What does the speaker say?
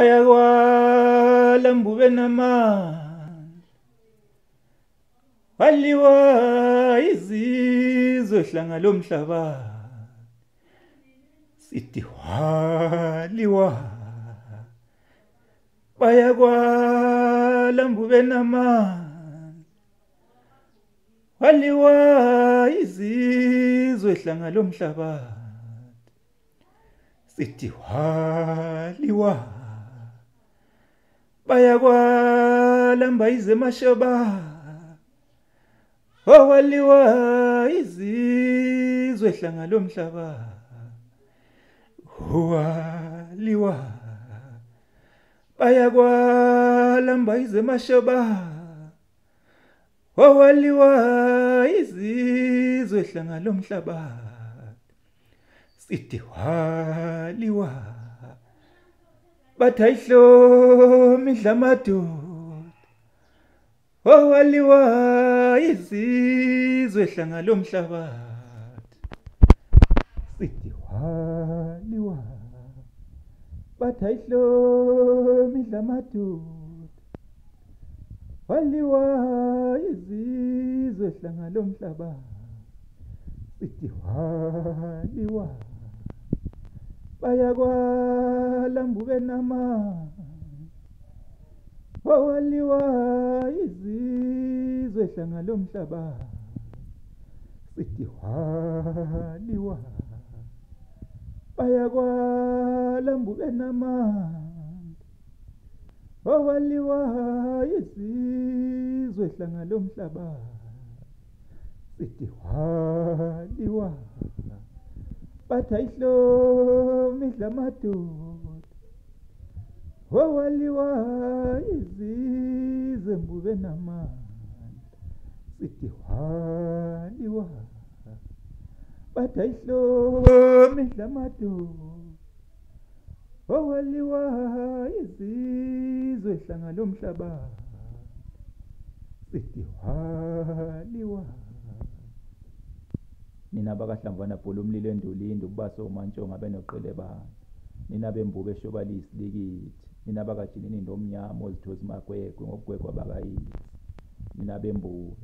Bayakwala mbube namandla, waliwa izizwe hlanga lomhlaba, sithi waliwa. Bayakwala mbube namandla, waliwa izizwe hlanga lomhlaba, sithi waliwa. Bayakwala mbayize mashoba, owaliwa izizwe hlanga lomhlaba, waliwa. Bayakwala mbayize mashoba, owaliwa izizwe hlanga lomhlaba, sithi waliwa. Bathi ayihlomi idlamadoda, owaliwa izizwe hlanga lomhlaba, sithi waliwa. Bathi ayihlomi idlamadoda, waliwa izizwe hlanga lomhlaba, sithi waliwa. Bayakwala mbube namandla, owaliwa izizwe hlanga lomhlaba, sithi waliwa. Bayakwala mbube namandla, owaliwa izizwe hlanga lomhlaba, sithi waliwa. Bathi ayihlomi idlamadoda, owaliwa izizwe mbube namandla, sithi waliwa. Bathi ayihlomi idlamadoda, owaliwa izizwe hlanga lomhlaba, sithi waliwa. Nina bakahlamvana bhola umlilo endulindi ukubaso umantshonga benoqelebana, nina bembube eshoba liyisilikithi, nina bakajinini ndomnyama ozithozi magwegwe ngokugwegwa bakayisi, nina bembube.